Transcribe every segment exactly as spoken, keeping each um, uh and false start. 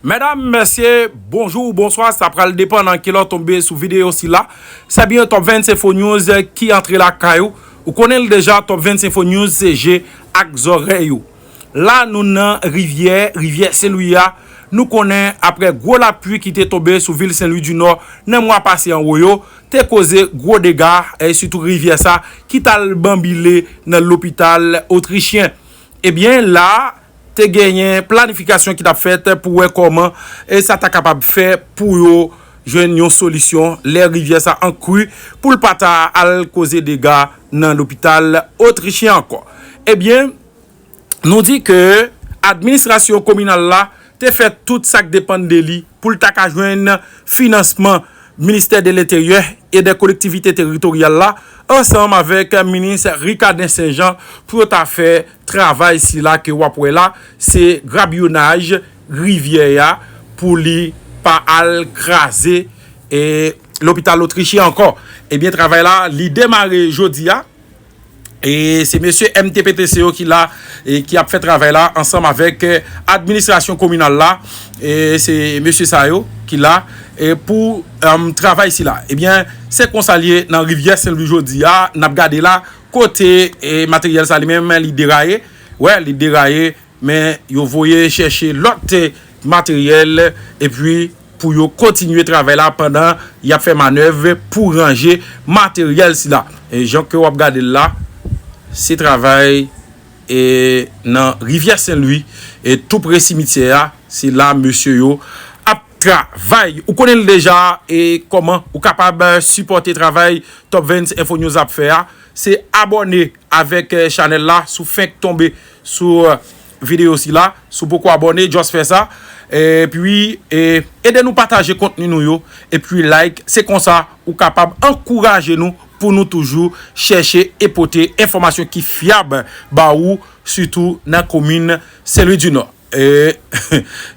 Medam, mesye, bonjou ou bonswa, sa pral depann nan ki lè w tonbe sou videyo sila. Se byen Top vennsenk Info News ki antre lakay ou. Ou konnen l deja, Top vennsenk Info News se je ak zòrèy ou. La nou nan rivyè, rivyè Senlwi a. Nou konnen apre gwo lapli ki te tonbe sou vil Senlwi di Nò nan mwa pase an wo yo, te koze gwo dega, e sitou rivyè sa ki t al banbile nan lopital otrichyen. Ebyen, la, te genyen planifikasyon ki t ap fèt pou wè kòman e sa ta kapab fè pou yo jwenn yon solisyon lè rivyè sa an kri, pou l pa ta al koze dega nan lopital otrichyen ankò. Ebyen, nou di ke administrasyon kominal la te fè tout sa k depann de li pou l ta ka jwenn finansman Ministè de Lenteryè e de Kolektivite Teritoryal la, ansanm avèk minis Ricaden Saint-Jean, pou yo ta fè travay sila ke w ap wè la, se grabyonaj rivyè a pou li pa al kraze e lopital otrichyen ankò. Ebyen, travay la, li demare jodi a. E se mesye M T P T C yo ki la, e ki ap fè travay la ansanm avèk, e, administrasyon kominal la. E se mesye sa yo ki la, e pou, em, travay sila. Ebyen, se konsa l ye nan rivyè Senlwi jodi a. N ap gade la kote, e, materyèl sa li menm li deraye. Wè, li deraye, men yo voye chèche lòt, e, materyèl, epi pou yo kontinye travay la pandan y ap fè manèv pou ranje materyèl sila. E jan ke w ap gade l la, se travay, e, nan rivyè Senlwi, e tou pre simityè a, se la mesye yo ap travay. Ou konnen l deja, e kòman ou kapab sipòte travay Top vennsenk Info News ap fè a, se abòne avèk, e, chanèl la, si w fenk tonbe sou, e, videyo sila, si w poko abòne, just fè sa. Epi, e, ede nou pataje kontni nou yo, epi like, se konsa ou kapab ankouraje nou pou nou toujou chèche e pote enfòmasyon ki fyab ba ou, sitou nan komin Senlwi di Nò. E,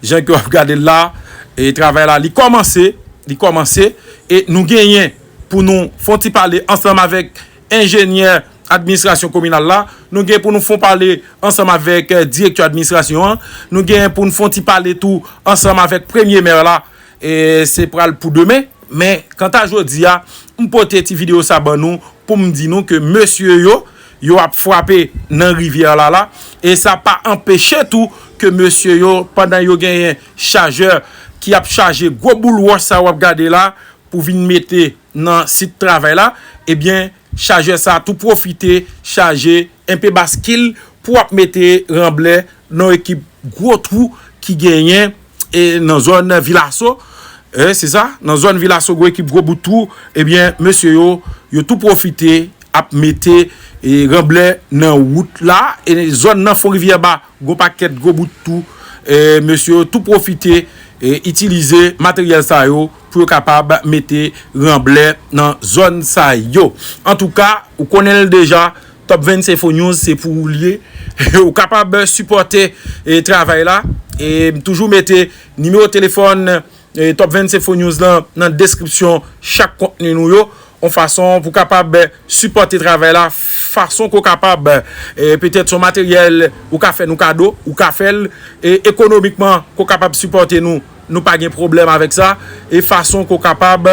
jan ke w ap gade l la, e, travay la, li kòmanse, li kòmanse, e nou genyen pou nou fè yon ti pale ansanm avèk enjenyè administrasyon kominal la, nou gen pou nou fè yon pale ansanm avèk, e, direktè administrasyon an, nou gen pou nou fè yon ti pale tou ansanm avèk premye mè la, e se pral pou demen. Men, kanta jodi a, m pote ti videyo sa ban nou pou m di nou ke mesye yo, yo ap frape nan rivyè la la, e sa pa anpeche tou ke mesye yo, pandan yo genyen chajè ki ap chaje gwo boul wòch sa w ap gade la, pou vin mete nan sit travay la, ebyen, chajè sa tou pwofite chaje enpe baskil pou ap mete ranblè nan ekip gwo twou ki genyen, e, nan zòn Vilaso. E, se sa, nan zòn Vilaso, gwo ekip gwo bout twou, ebyen, mesye yo, yo tou pwofite ap mete, e, ranblè nan wout la, e zòn nan Fon Rivyè Ba, gwo pakèt gwo bout twou, e, mesye yo tou pwofite, e, itilize materyèl sa yo pou yo kapab mete ranblè nan zòn sa yo. Antouka, ou konnen l deja, Top vennsenk Info News, se pou ou l ye. Ou kapab sipòte, e, travay la. E m toujou mete nimewo telefòn, e, Top vennsenk Info News lan nan deskripsyon chak kontni nou yo. Yon fason pou kapab, e, sipòte travay la. Fason ke w kapab, e, petèt se yon materyèl ou ka fè nou kado, ou ka fè l, e, ekonomikman, ke w kapab sipòte nou. Nou pa gen pwoblèm avèk sa. E fason ke w kapab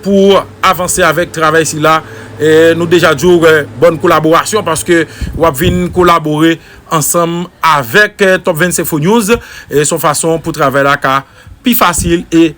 pou avanse avèk travay sila, e, nou deja di w, e, bòn kolaborasyon paske w ap vin kolabore ansanm avèk, e, Top vennsenk Info News. E se yon fason pou travay la ka pi fasil e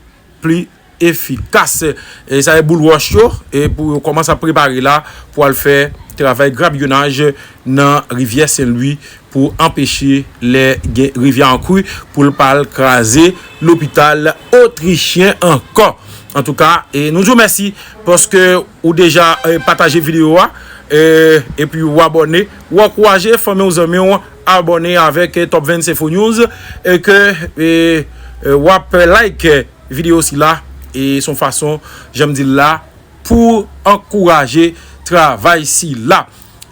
pli efikas. E sa e boul wòch yo, e pou yo kòmanse ap prepare la pou al fè travay grabyonaj nan rivyè Senlwi pou anpeche lè gen rivyè an kri pou l pa al kraze lopital otrichyen ankò. Antouka, e nou di w mèsi paske ou deja, e, pataje videyo a, e, epi ou abòne, ou ankouraje fanmi w, zanmi w abòne avèk, e, Top vennsenk Info News, e ke, e, e, w ap like videyo sila, e se yon fason, jan m di l la, pou ankouraje travay sila.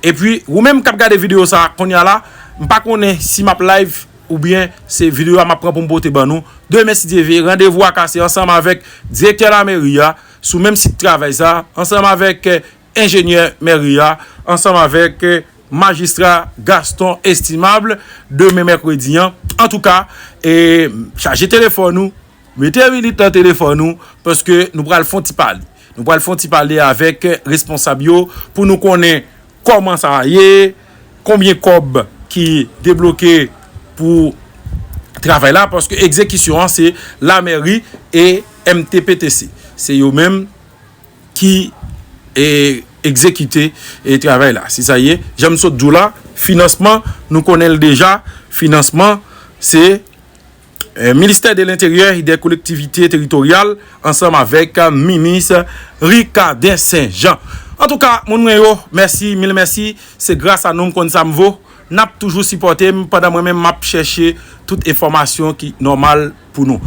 Epi, ou menm k ap gade videyo sa kounye a la, m pa konnen si m ap live oubyen se videyo a m ap pran pou m pote ban nou. Demen, si Dye vle, randevou a kase ansanm avèk direktè lameri a sou menm sit travay sa, ansanm avèk, e, enjenyè meri a, ansanm avèk, e, majistra Gaston Estimable, demen mèkredi an, Antouka, e, chaje telefòn ou, mete minit nan telefòn ou, paske nou pral fè yon ti pale. Nou pral fè yon ti pale avèk responsab yo pou nou konnen kòman sa ye, konbyen kòb ki debloke pou travay la, paske egzekisyon an se lamèri e M T P T C. Se yo menm ki e, egzekite e, travay la. Se sa ye. Jan m sot di w la, finansman, nou konnen l deja. Finansman, se e, Ministè de Lenteryè e dè Kolektivite Teritoryal ansanm avèk minis Ricaden Saint Jean. Antouka, moun mwen yo, mèsi, mil mèsi. Se gras a nou m konn sa m vo. N ap toujou sipòte m pandan mwen menm m ap chèche tout enfòmasyon ki nòmal pou nou.